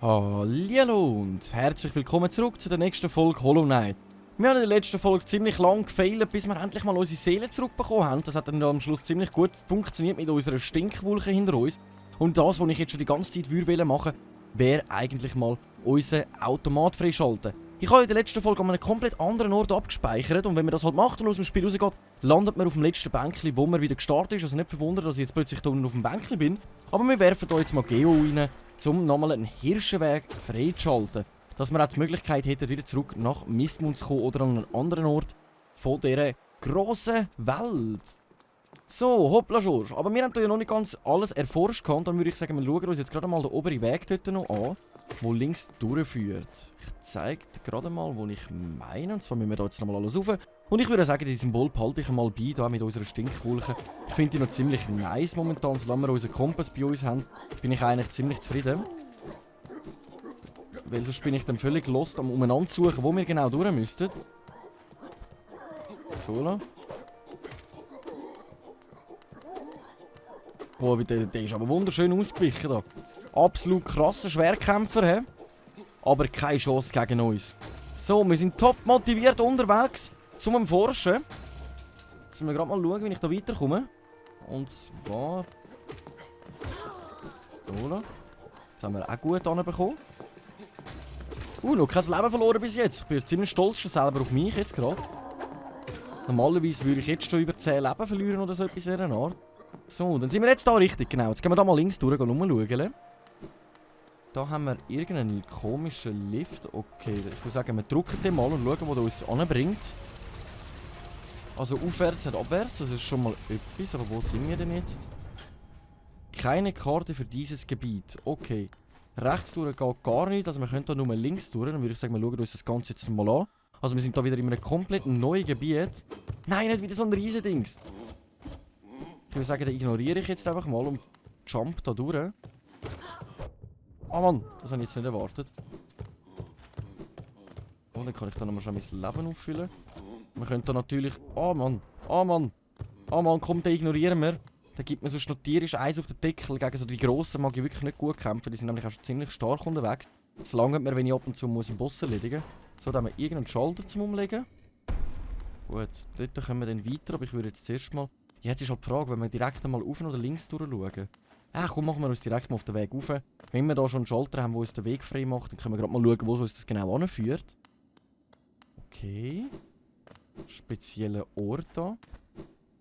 Hallihallo und herzlich willkommen zurück zu der nächsten Folge Hollow Knight. Wir haben in der letzten Folge ziemlich lang gefailt, bis wir endlich mal unsere Seele zurückbekommen haben. Das hat dann am Schluss ziemlich gut funktioniert mit unserer Stinkwolke hinter uns. Und das, was ich jetzt schon die ganze Zeit machen würde, wäre eigentlich mal unseren Automat freischalten. Ich habe in der letzten Folge an einem komplett anderen Ort abgespeichert und wenn man das halt macht und aus dem Spiel rausgeht, landet man auf dem letzten Bänkchen, wo man wieder gestartet ist. Also nicht verwundert, dass ich jetzt plötzlich hier unten auf dem Bänkchen bin. Aber wir werfen hier jetzt mal Geo rein, um nochmal einen Hirschenweg freizuschalten. Dass wir auch die Möglichkeit hätten, wieder zurück nach Mistmund zu kommen oder an einen anderen Ort von dieser grossen Welt. So, hoppla Schorsch. Aber wir haben hier ja noch nicht ganz alles erforscht. Und dann würde ich sagen, wir schauen uns jetzt gerade mal den oberen Weg dort noch an, der links durchführt. Ich zeige dir gerade mal, wo ich meine. Und zwar müssen wir da jetzt nochmal alles rauf. Und ich würde sagen, die Symbol behalte ich mal bei, da mit unserer Stinkwolke. Ich finde die noch ziemlich nice momentan. Solange wir unseren Kompass bei uns haben, bin ich eigentlich ziemlich zufrieden. Weil sonst bin ich dann völlig lost am umeinander suchen, wo wir genau durch müssten. So la. Oh, der ist aber wunderschön ausgewichen da. Absolut krasser Schwerkämpfer, he? Aber keine Chance gegen uns. So, wir sind top motiviert unterwegs zum Forschen. Jetzt müssen wir gerade mal schauen, wie ich da weiterkomme. Und zwar... So la. Das haben wir auch gut anbekommen. Noch kein Leben verloren bis jetzt. Ich bin ziemlich stolz schon selber auf mich jetzt gerade. Normalerweise würde ich jetzt schon über 10 Leben verlieren oder so etwas in dieser Art. So, dann sind wir jetzt da richtig, genau. Jetzt gehen wir da mal links durch und umschauen. Da haben wir irgendeinen komischen Lift. Okay, ich würde sagen, wir drücken den mal und schauen, wo der uns anbringt. Also aufwärts, nicht abwärts. Das ist schon mal etwas. Aber wo sind wir denn jetzt? Keine Karte für dieses Gebiet. Okay. Rechts durch geht gar nicht, also wir können da nur links durch. Dann würde ich sagen, wir schauen uns das Ganze jetzt mal an. Also wir sind da wieder in einem komplett neuen Gebiet. Nein, nicht wieder so ein Riesendings. Ich würde sagen, den ignoriere ich jetzt einfach mal und jump da durch. Oh Mann, das habe ich jetzt nicht erwartet. Und dann kann ich da nochmal schon mein Leben auffüllen. Wir können da natürlich... Oh Mann, oh Mann. Oh Mann, komm, den ignorieren wir. Da gibt mir so tierisch Eis auf den Deckel. Gegen so die Grossen mag ich wirklich nicht gut kämpfen. Die sind nämlich auch schon ziemlich stark unterwegs. Es langt mir, wenn ich ab und zu einen Boss erledigen muss. So, da haben wir irgendeinen Schalter zum Umlegen. Gut, dort kommen wir dann weiter. Aber ich würde jetzt zuerst mal... Ja, jetzt ist halt die Frage, wenn wir direkt einmal auf oder links durchschauen. Komm, machen wir uns direkt mal auf den Weg rauf. Wenn wir da schon einen Schalter haben, der uns den Weg frei macht, dann können wir gerade mal schauen, wo uns das genau anführt. Okay. Spezieller Ort da.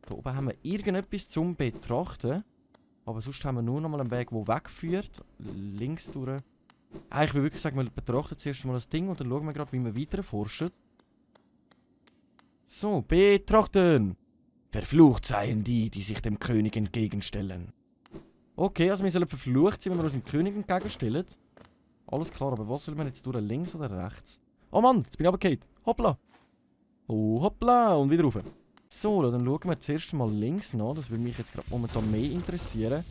Da oben haben wir irgendetwas zum Betrachten. Aber sonst haben wir nur noch mal einen Weg, der wegführt. Links durch. Ich will wirklich sagen, wir betrachten zuerst mal das Ding und dann schauen wir gerade, wie wir weiter forschen. So, betrachten! Verflucht seien die, die sich dem König entgegenstellen. Okay, also wir sollen verflucht sein, wenn wir uns dem König entgegenstellen. Alles klar, aber was sollen wir jetzt durch? Links oder rechts? Oh Mann, jetzt bin ich runtergefallen. Hoppla! Oh, hoppla! Und wieder rauf. So, dann schauen wir zuerst mal links nach. Das würde mich jetzt gerade momentan mehr interessieren.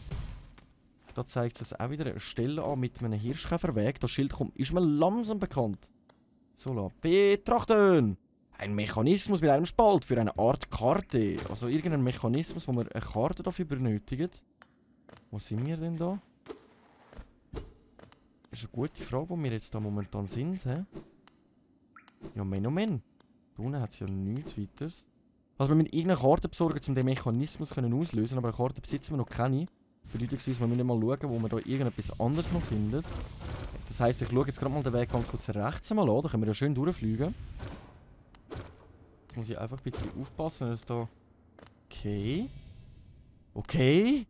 Da zeigt es auch wieder eine Stelle an mit einem Hirschkäferweg. Das Schild ist mir langsam bekannt. So, betrachten! Ein Mechanismus mit einem Spalt für eine Art Karte. Also irgendein Mechanismus, wo wir eine Karte dafür benötigen. Wo sind wir denn da? Das ist eine gute Frage, wo wir jetzt da momentan sind. He? Ja, Moment. Da unten hat es ja nichts weiteres. Also wir müssen irgendeine Karte besorgen, um den Mechanismus auszulösen, aber eine Karte besitzen wir noch keine. Bedeutungsweise, wir müssen mal schauen, wo wir da irgendetwas anderes noch finden. Das heisst, ich schaue jetzt gerade mal den Weg ganz kurz rechts mal an, da können wir ja schön durchfliegen. Jetzt muss ich einfach ein bisschen aufpassen, dass da... Okay. Okay.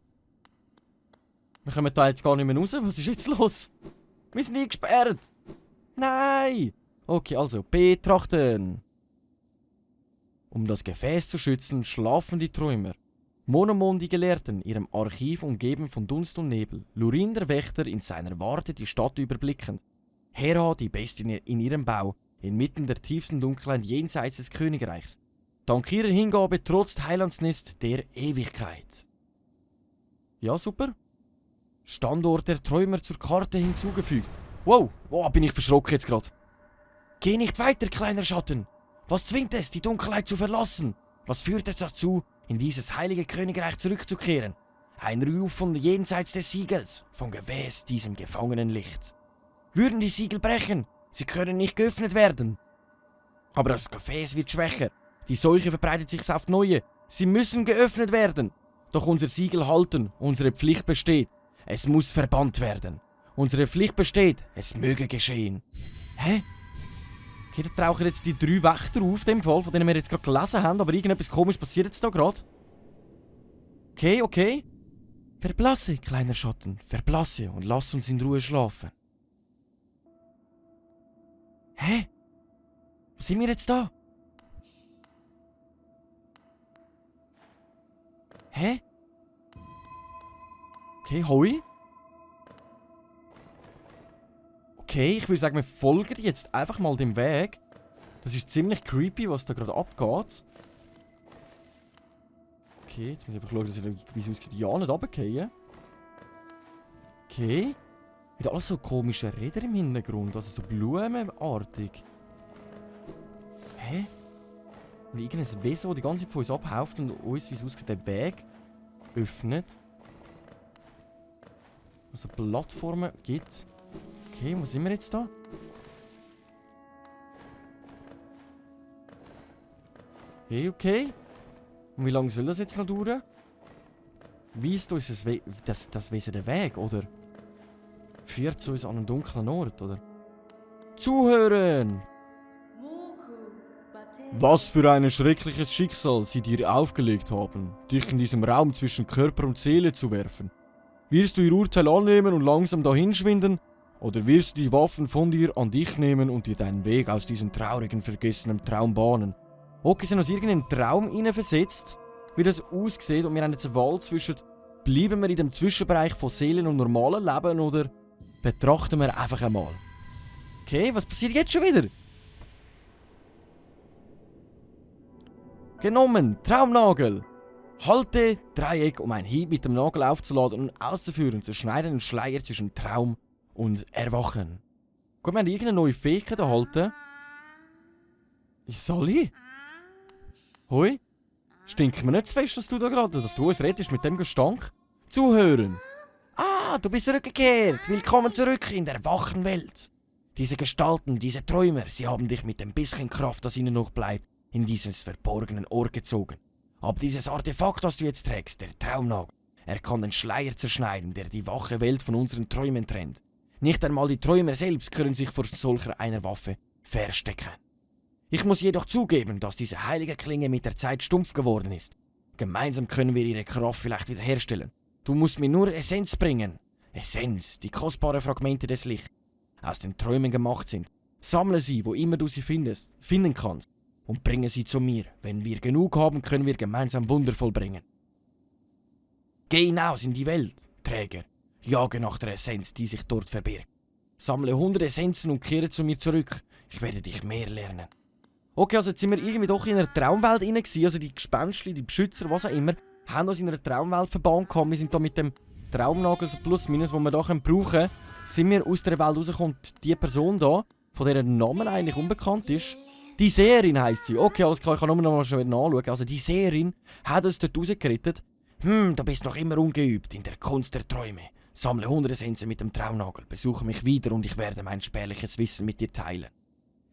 Wir kommen da jetzt gar nicht mehr raus, was ist jetzt los? Wir sind eingesperrt! Nein! Okay, also, betrachten! Um das Gefäß zu schützen, schlafen die Träumer. Monomon die Gelehrten, ihrem Archiv umgeben von Dunst und Nebel. Lurin der Wächter in seiner Warte die Stadt überblickend. Hera die Bestie in ihrem Bau, inmitten der tiefsten Dunkelheit jenseits des Königreichs. Dank ihrer Hingabe trotzt Heilandsnest der Ewigkeit. Ja, super. Standort der Träumer zur Karte hinzugefügt. Wow, bin ich verschrocken jetzt gerade. Geh nicht weiter, kleiner Schatten. Was zwingt es, die Dunkelheit zu verlassen? Was führt es dazu, in dieses heilige Königreich zurückzukehren? Ein Ruf von jenseits des Siegels, vom Gewäß diesem gefangenen Lichts. Würden die Siegel brechen, sie können nicht geöffnet werden. Aber das Gefäß wird schwächer, die Seuche verbreitet sich auf neue, sie müssen geöffnet werden. Doch unser Siegel halten, unsere Pflicht besteht, es muss verbannt werden. Unsere Pflicht besteht, es möge geschehen. Hä? Okay, da tauchen jetzt die 3 Wächter auf, dem Fall, von denen wir jetzt gerade gelesen haben, aber irgendetwas komisch passiert jetzt da gerade. Okay, okay. Verblasse, kleiner Schatten, verblasse und lass uns in Ruhe schlafen. Hä? Wo sind wir jetzt da? Hä? Okay, hoi. Okay, ich würde sagen, wir folgen jetzt einfach mal dem Weg. Das ist ziemlich creepy, was da gerade abgeht. Okay, jetzt muss ich einfach schauen, dass ich, wie es aussieht, ja nicht runterfallen. Okay. Wieder alles so komische Räder im Hintergrund, also so blumenartig. Hä? Und irgendein Wesen, das die ganze Zeit von uns abhauft und uns, wie es aussieht, den Weg öffnet. Also Plattformen gibt. Okay, wo sind wir jetzt da? Okay, okay. Und wie lange soll das jetzt noch dauern? Weist uns das Wesen den Weg, oder? Führt zu uns an einen dunklen Ort, oder? Zuhören! Was für ein schreckliches Schicksal sie dir aufgelegt haben, dich in diesem Raum zwischen Körper und Seele zu werfen. Wirst du ihr Urteil annehmen und langsam dahinschwinden? Oder wirst du die Waffen von dir an dich nehmen und dir deinen Weg aus diesem traurigen, vergessenen Traum bahnen? Okay, sind uns irgendeinen Traum versetzt, wie das aussieht, und wir haben jetzt eine Wahl zwischen, bleiben wir in dem Zwischenbereich von Seelen und normalen Leben, oder betrachten wir einfach einmal. Okay, was passiert jetzt schon wieder? Genommen, Traumnagel. Halte Dreieck, um einen Hieb mit dem Nagel aufzuladen und auszuführen, zerschneide den Schleier zwischen Traum und Erwachen. Gut, wir haben irgendeine neue Fähigkeit erhalten. Soll ich? Hoi? Stinkt mir nicht zu fest, dass du da gerade, dass du uns rettest mit dem Gestank? Zuhören! Ah, du bist zurückgekehrt! Willkommen zurück in der wachen Welt! Diese Gestalten, diese Träumer, sie haben dich mit dem bisschen Kraft, das ihnen noch bleibt, in dieses verborgenen Ohr gezogen. Aber dieses Artefakt, das du jetzt trägst, der Traumnagel, er kann den Schleier zerschneiden, der die wache Welt von unseren Träumen trennt. Nicht einmal die Träumer selbst können sich vor solcher einer Waffe verstecken. Ich muss jedoch zugeben, dass diese heilige Klinge mit der Zeit stumpf geworden ist. Gemeinsam können wir ihre Kraft vielleicht wiederherstellen. Du musst mir nur Essenz bringen. Essenz, die kostbaren Fragmente des Lichts, aus den Träumen gemacht sind. Sammle sie, wo immer du sie finden kannst, und bringe sie zu mir. Wenn wir genug haben, können wir gemeinsam Wunder vollbringen. Geh hinaus in die Welt, Träger. Jage nach der Essenz, die sich dort verbirgt. Sammle 100 Essenzen und kehre zu mir zurück. Ich werde dich mehr lernen. Okay, also jetzt sind wir irgendwie doch in einer Traumwelt rein gewesen. Also die Gespenstchen, die Beschützer, was auch immer, haben uns in einer Traumwelt verbannt gehabt. Wir sind da mit dem Traumnagel, so plus minus, den wir da brauchen können, sind wir aus der Welt rausgekommen. Die Person da, von deren Namen eigentlich unbekannt ist, die Seherin heisst sie. Okay, alles klar, ich kann nur noch mal schnell nachschauen. Also die Seherin hat uns dort rausgerettet. Du bist noch immer ungeübt in der Kunst der Träume. Sammle 100 Essenzen mit dem Traumnagel, besuche mich wieder und ich werde mein spärliches Wissen mit dir teilen.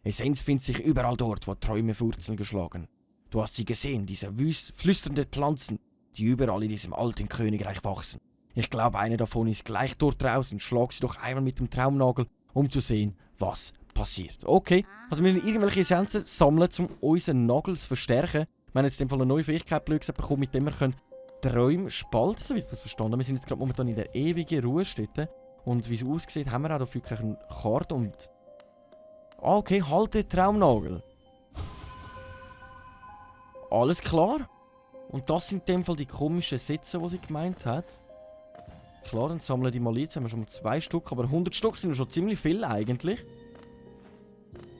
Essenz findet sich überall dort, wo Träume Wurzeln geschlagen. Du hast sie gesehen, diese flüsternden Pflanzen, die überall in diesem alten Königreich wachsen. Ich glaube, eine davon ist gleich dort draußen. Schlag sie doch einmal mit dem Traumnagel, um zu sehen, was passiert. Okay, also wir müssen irgendwelche Essenzen sammeln, um unseren Nagel zu verstärken. Wir haben jetzt in dem Fall eine neue Fähigkeit bekommen, mit der wir Träume spalten, so wie ich das verstanden habe. Wir sind jetzt gerade momentan in der ewigen Ruhestätte. Und wie es aussieht, haben wir auch dafür eine Karte und... Ah, okay, halte Traumnagel. Alles klar. Und das sind in dem Fall die komischen Sätze, die sie gemeint hat. Klar, dann sammeln die mal jetzt. Haben wir schon mal 2 Stück, aber 100 Stück sind schon ziemlich viel eigentlich.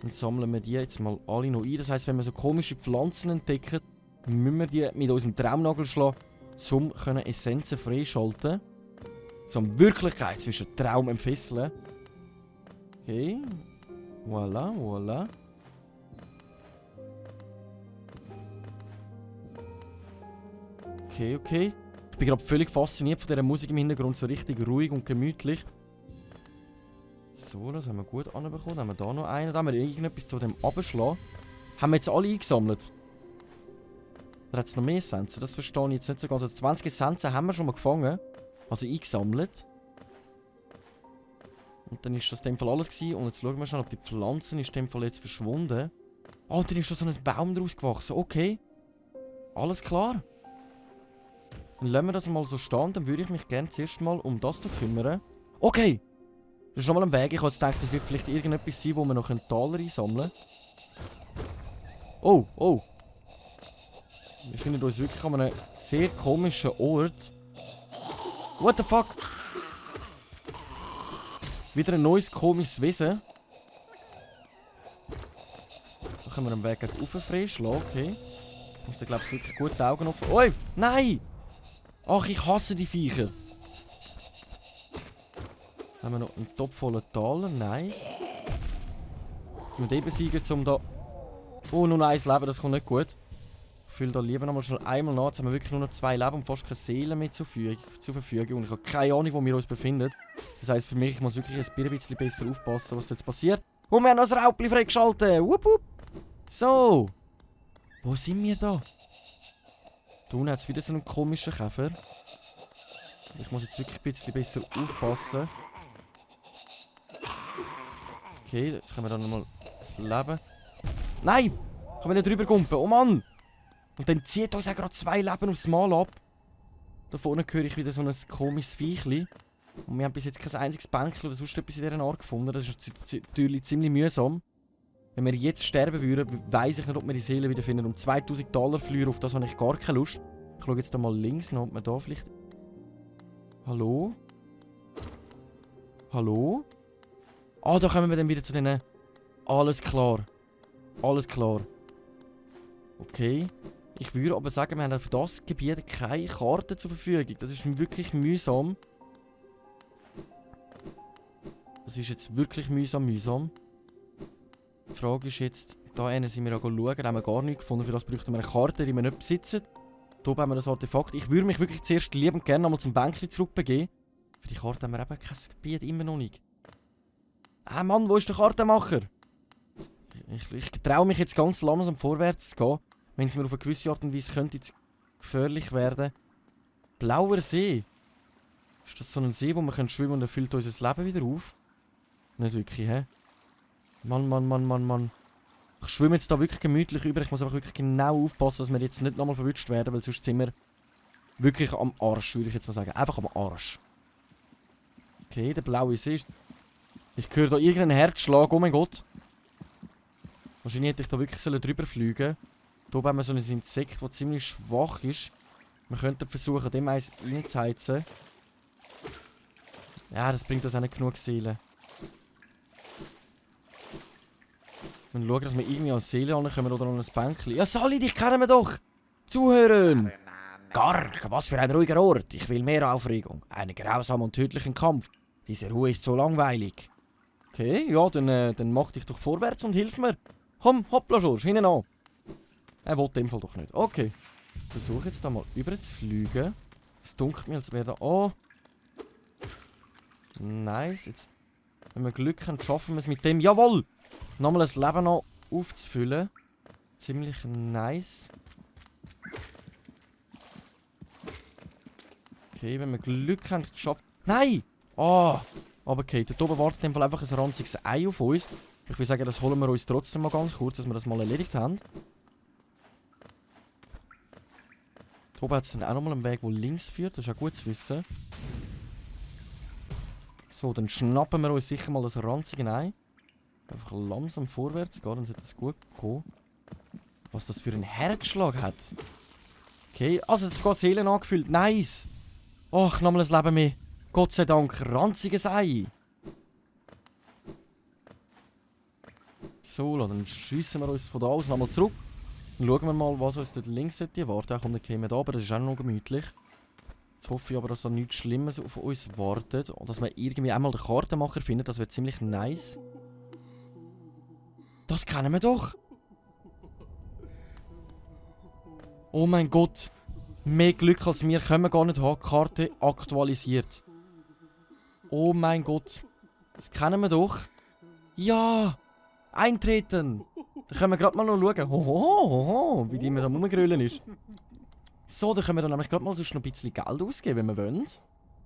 Dann sammeln wir die jetzt mal alle noch ein. Das heisst, wenn wir so komische Pflanzen entdecken, müssen wir die mit unserem Traumnagel schlagen, um Essenzen freischalten. Zum Wirklichkeit zwischen Traum und Fesseln. Okay. Voilà, voilà. Okay, okay. Ich bin gerade völlig fasziniert von dieser Musik im Hintergrund. So richtig ruhig und gemütlich. So, das haben wir gut anbekommen. Dann haben wir da noch einen. Da haben wir irgendetwas zu dem Abschlag. Haben wir jetzt alle eingesammelt? Oder hat es noch mehr Essenzen? Das verstehe ich jetzt nicht so ganz. Also 20 Essenzen haben wir schon mal gefangen. Also eingesammelt. Und dann ist das in dem Fall alles gewesen. Und jetzt schauen wir schon, ob die Pflanzen in dem Fall jetzt verschwunden. Oh, und dann ist da so ein Baum draus gewachsen. Okay. Alles klar. Dann lassen wir das mal so stehen. Dann würde ich mich gerne zuerst mal um das hier kümmern. Okay. Das ist nochmal ein Weg. Ich habe jetzt gedacht, das wird vielleicht irgendetwas sein, wo wir noch einen Taler einsammeln können. Oh, oh. Wir befinden uns wirklich an einem sehr komischen Ort. What the fuck? Wieder ein neues komisches Wesen. Da können wir den Weg rauf freischlagen, okay. Ich muss da glaube ich wirklich gut die Augen offen... Oi! Nein! Ach, ich hasse die Viecher. Haben wir noch einen Topf voller Taler? Nice. Ich muss eben besiegen, um da... Oh, nur ein Leben, das kommt nicht gut. Ich fülle da lieber nochmal schnell einmal nach. Jetzt haben wir wirklich nur noch 2 Leben und fast keine Seele mehr zur Verfügung. Und ich habe keine Ahnung, wo wir uns befinden. Das heisst für mich, ich muss wirklich ein bisschen besser aufpassen, was jetzt passiert. Und wir haben noch das Raubli freigeschaltet. Wupp, wupp. So. Wo sind wir da? Da unten hat es wieder so einen komischen Käfer. Ich muss jetzt wirklich ein bisschen besser aufpassen. Okay, jetzt können wir dann nochmal das Leben. Nein! Ich will nicht drüber gumpen. Oh Mann! Und dann zieht uns auch gerade 2 Leben aufs Mal ab. Da vorne höre ich wieder so ein komisches Viechli. Und wir haben bis jetzt kein einziges Bänkchen oder sonst etwas in dieser Art gefunden. Das ist natürlich ziemlich mühsam. Wenn wir jetzt sterben würden, weiss ich nicht, ob wir die Seele wieder finden. Um 2000 Dollar verlieren, auf das habe ich gar keine Lust. Ich schaue jetzt da mal links noch, ob wir da vielleicht... Hallo? Hallo? Ah, da kommen wir dann wieder zu denen... Alles klar. Alles klar. Okay. Ich würde aber sagen, wir haben für das Gebiet keine Karte zur Verfügung. Das ist wirklich mühsam. Das ist jetzt wirklich mühsam. Die Frage ist jetzt, da sind wir schauen, da haben wir gar nichts gefunden. Für das bräuchten wir eine Karte, die wir nicht besitzen. Hier haben wir das Artefakt. Ich würde mich wirklich zuerst liebend gerne einmal zum Bänkchen zurückbegeben. Für die Karte haben wir eben kein Gebiet, immer noch nicht. Ah Mann, wo ist der Kartenmacher? Ich traue mich jetzt ganz langsam vorwärts zu gehen. Wenn es mir auf eine gewisse Art und Weise könnte jetzt gefährlich werden. Blauer See. Ist das so ein See, wo man schwimmen kann und erfüllt unser Leben wieder auf? Nicht wirklich, hä? Mann. Ich schwimme jetzt da wirklich gemütlich über. Ich muss einfach wirklich genau aufpassen, dass wir jetzt nicht nochmal verwünscht werden, weil sonst sind wir wirklich am Arsch, würde ich jetzt mal sagen. Einfach am Arsch. Okay, der blaue See ist... Ich höre da irgendeinen Herzschlag, oh mein Gott. Wahrscheinlich hätte ich da wirklich drüber fliegen sollen. Hier haben wir so ein Insekt, das ziemlich schwach ist. Wir könnten versuchen, dem eins reinzuheizen. Ja, das bringt uns auch nicht genug Seele. Wir schauen, dass wir irgendwie an Seele rankommen oder an ein Bänkchen. Ja, Sally, dich kennen wir doch! Zuhören! Garg, was für ein ruhiger Ort. Ich will mehr Aufregung. Einen grausamen und tödlichen Kampf. Diese Ruhe ist so langweilig. Okay, ja, dann mach dich doch vorwärts und hilf mir. Komm, hoppla, George, hinten an. Er will in dem Fall doch nicht. Okay. Ich versuche jetzt da mal rüber zu fliegen. Es dunkelt mir, als wäre da... Oh. Nice. Jetzt, wenn wir Glück haben, schaffen wir es mit dem... Jawohl! Nochmal ein Leben noch aufzufüllen. Ziemlich nice. Okay, wenn wir Glück haben, schaffen... Nein! Oh! Aber okay, da oben wartet in dem Fall einfach ein ranziges Ei auf uns. Ich würde sagen, das holen wir uns trotzdem mal ganz kurz, dass wir das mal erledigt haben. Da oben hat es dann auch nochmal einen Weg, der links führt. Das ist auch gut zu wissen. So, dann schnappen wir uns sicher mal das ranzige Ei. Einfach langsam vorwärts gehen, dann sollte das gut kommen. Was das für ein Herzschlag hat. Okay, also es ist sogar Seelen angefüllt. Nice! Ach, nochmal ein Leben mehr. Gott sei Dank, ranziges Ei. So, dann schiessen wir uns von da aus nochmal zurück. Dann schauen wir mal, was uns dort links erwartet. Da kommt der da, aber das ist auch noch gemütlich. Jetzt hoffe ich aber, dass da nichts Schlimmes auf uns wartet. Und dass wir irgendwie einmal den Kartenmacher finden. Das wäre ziemlich nice. Das kennen wir doch. Oh mein Gott. Mehr Glück als wir können wir gar nicht haben. Karte aktualisiert. Oh mein Gott. Das kennen wir doch. Ja! Eintreten! Da können wir gerade mal noch schauen. Hohoho, wie die mir da rumgrüllen ist. So, da können wir dann nämlich gerade mal sonst noch ein bisschen Geld ausgeben, wenn wir wollen.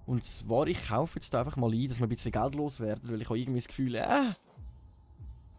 Und zwar, ich kaufe jetzt einfach mal ein, dass wir ein bisschen Geld loswerden, weil ich habe irgendwie das Gefühl,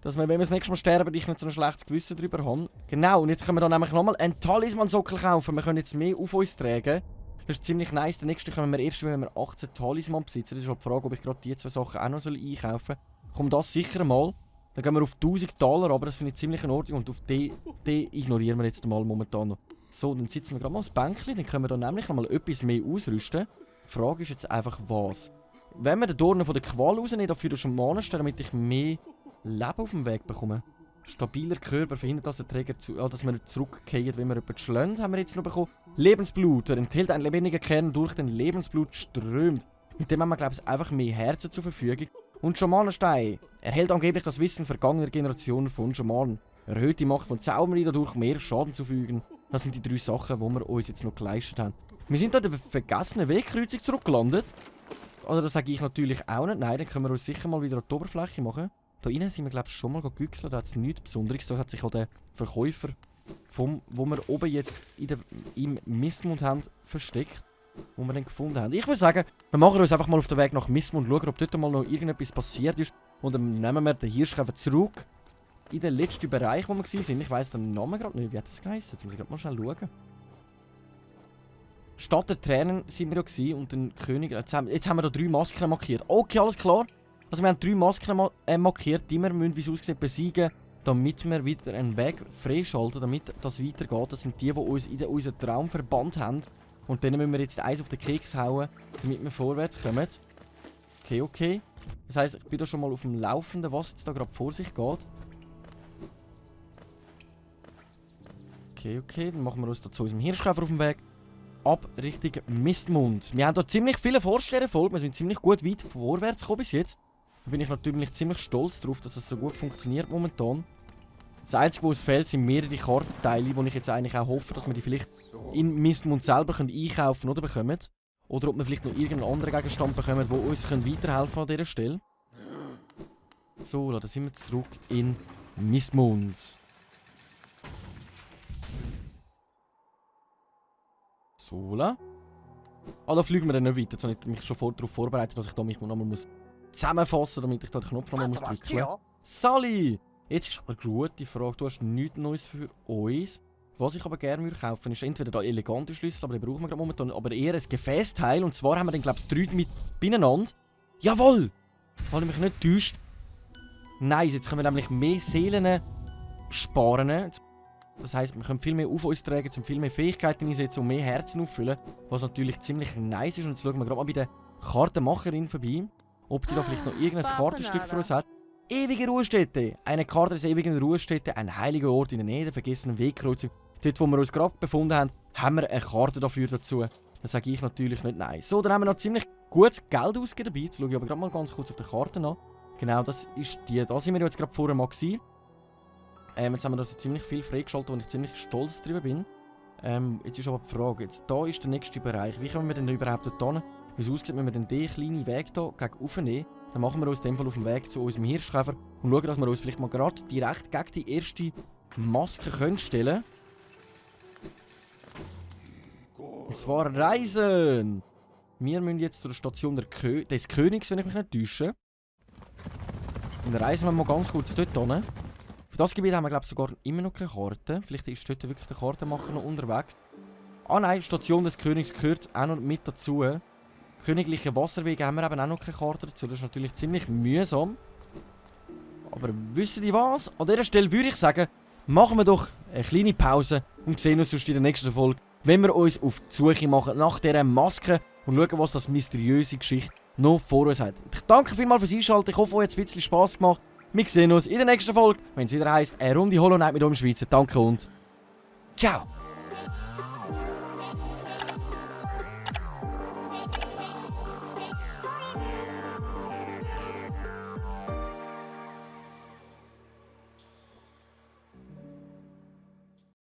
dass wir, wenn wir das nächste Mal sterben, ich nicht so ein schlechtes Gewissen darüber haben. Genau, und jetzt können wir dann nämlich nochmal einen Talisman-Sockel kaufen. Wir können jetzt mehr auf uns tragen. Das ist ziemlich nice. Der nächste können wir erst, wenn wir 18 Talisman besitzen. Das ist halt die Frage, ob ich gerade die zwei Sachen auch noch einkaufen soll. Kommt das sicher mal. Dann gehen wir auf $1000, aber das finde ich ziemlich in Ordnung. Und auf den ignorieren wir jetzt mal momentan noch. So, dann sitzen wir gerade mal aufs Bänkchen. Dann können wir dann nämlich noch mal etwas mehr ausrüsten. Die Frage ist jetzt einfach, was. Wenn wir den Dornen von der Qual rausnehmen, dafür schon Manenstern, damit ich mehr Leben auf dem Weg bekomme. Stabiler Körper verhindert, dass der Träger dass wir zurückkehren, wenn wir jemanden schlagen, haben wir jetzt noch bekommen. Lebensblut. Er enthält einen lebendigen Kern, durch den Lebensblut strömt. Mit dem haben wir, glaube ich, einfach mehr Herzen zur Verfügung. Und Schamanenstein. Erhält angeblich das Wissen vergangener Generationen von Schamanen. Erhöht die Macht von Zauberern, dadurch mehr Schaden zufügen. Das sind die 3 Sachen, die wir uns jetzt noch geleistet haben. Wir sind da in der vergessenen Wegkreuzung zurückgelandet. Oder das sage ich natürlich auch nicht. Nein, dann können wir uns sicher mal wieder an die Oberfläche machen. Da innen sind wir, glaube ich, schon mal gegüchselt. Da hat es nichts Besonderes. Da hat sich auch der Verkäufer, wo wir oben jetzt im Mistmund haben, versteckt. Wo wir den gefunden haben. Ich würde sagen, wir machen uns einfach mal auf den Weg nach Mistmund und schauen, ob dort mal noch irgendetwas passiert ist. Und dann nehmen wir den Hirschkäfer zurück in den letzten Bereich, wo wir waren. Ich weiss den Namen gerade nicht. Wie hat das geheißen? Jetzt muss ich gerade mal schnell schauen. Stadt der Tränen sind wir ja gewesen und den König. Jetzt haben wir da 3 Masken markiert. Okay, alles klar. Also wir haben 3 Masken markiert, die wir, wie es aussieht, besiegen, damit wir wieder einen Weg freischalten, damit das weitergeht. Das sind die uns in unseren Traumverband haben. Und denen müssen wir jetzt eins auf den Keks hauen, damit wir vorwärts kommen. Okay. Das heisst, ich bin da schon mal auf dem Laufenden, was jetzt da gerade vor sich geht. Okay. Dann machen wir uns da zu unserem Hirschkäfer auf dem Weg. Ab Richtung Mistmund. Wir haben da ziemlich viele Vorstellen folgt. Wir sind ziemlich gut weit vorwärts gekommen bis jetzt. Da bin ich natürlich ziemlich stolz darauf, dass das so gut funktioniert momentan. Das Einzige, was fehlt, sind mehrere Kartenteile, wo ich jetzt eigentlich auch hoffe, dass wir die vielleicht in Mistmund selber einkaufen oder bekommen. Oder ob wir vielleicht noch irgendeinen anderen Gegenstand bekommen, der uns weiterhelfen kann an dieser Stelle. So, da sind wir zurück in Mistmund. So, da fliegen wir dann nicht weiter. Jetzt habe ich mich schon darauf vorbereitet, dass ich da mich nochmal zusammenfassen muss, damit ich da den Knopf nochmal drücken muss. Sally! Jetzt ist aber eine gute Frage. Du hast nichts Neues für uns. Was ich aber gerne würde kaufen, ist entweder da elegante Schlüssel, aber die brauchen wir gerade momentan, aber eher ein Gefäßteil. Und zwar haben wir dann, glaube ich, 3 mit beieinander. Jawohl! Habe ich mich nicht getäuscht. Nice, jetzt können wir nämlich mehr Seelen sparen. Das heisst, wir können viel mehr auf uns tragen, um viel mehr Fähigkeiten einsetzen und mehr Herzen auffüllen. Was natürlich ziemlich nice ist. Und jetzt schauen wir gerade mal bei der Kartenmacherin vorbei, ob die da vielleicht noch irgendein Kartenstück für uns hat. Ewige Ruhestätte. Eine Karte des ewigen Ruhestätte, ein heiliger Ort in der Nähe der vergessenen Wegkreuzung. Dort, wo wir uns gerade befunden haben, haben wir eine Karte dafür dazu. Das sage ich natürlich nicht nein. So, dann haben wir noch ziemlich gutes Geld ausgegeben dabei. Jetzt schaue ich aber gerade mal ganz kurz auf die Karte an. Genau, das ist die. Da sind wir jetzt gerade vorher mal gewesen. Jetzt haben wir da ziemlich viel freigeschaltet, wo ich ziemlich stolz drüber bin. Jetzt ist aber die Frage, jetzt da ist der nächste Bereich. Wie kommen wir denn überhaupt dort hin? Wie es aussieht, wenn wir den kleinen Weg hier gegen rauf nehmen. Dann machen wir uns in dem Fall auf dem Weg zu unserem Hirschkäfer und schauen, dass wir uns vielleicht mal gerade direkt gegen die erste Maske können stellen. Und zwar reisen! Wir müssen jetzt zur Station des Königs, wenn ich mich nicht täusche. Und dann reisen wir mal ganz kurz dort hin. Für das Gebiet haben wir, glaube ich, sogar immer noch keine Karte. Vielleicht ist dort wirklich der Kartenmacher noch unterwegs. Ah nein, Station des Königs gehört auch noch mit dazu. Königliche Wasserwege haben wir eben auch noch keine Karte dazu. Das ist natürlich ziemlich mühsam. Aber wisst ihr was? An dieser Stelle würde ich sagen, machen wir doch eine kleine Pause und sehen uns sonst in der nächsten Folge, wenn wir uns auf die Suche machen nach dieser Maske und schauen, was das mysteriöse Geschichte noch vor uns hat. Ich danke vielmals fürs Einschalten. Ich hoffe, euch hat es ein bisschen Spass gemacht. Wir sehen uns in der nächsten Folge, wenn es wieder heisst, eine Runde Hollow Knight mit uns Schweizer. Danke und ciao!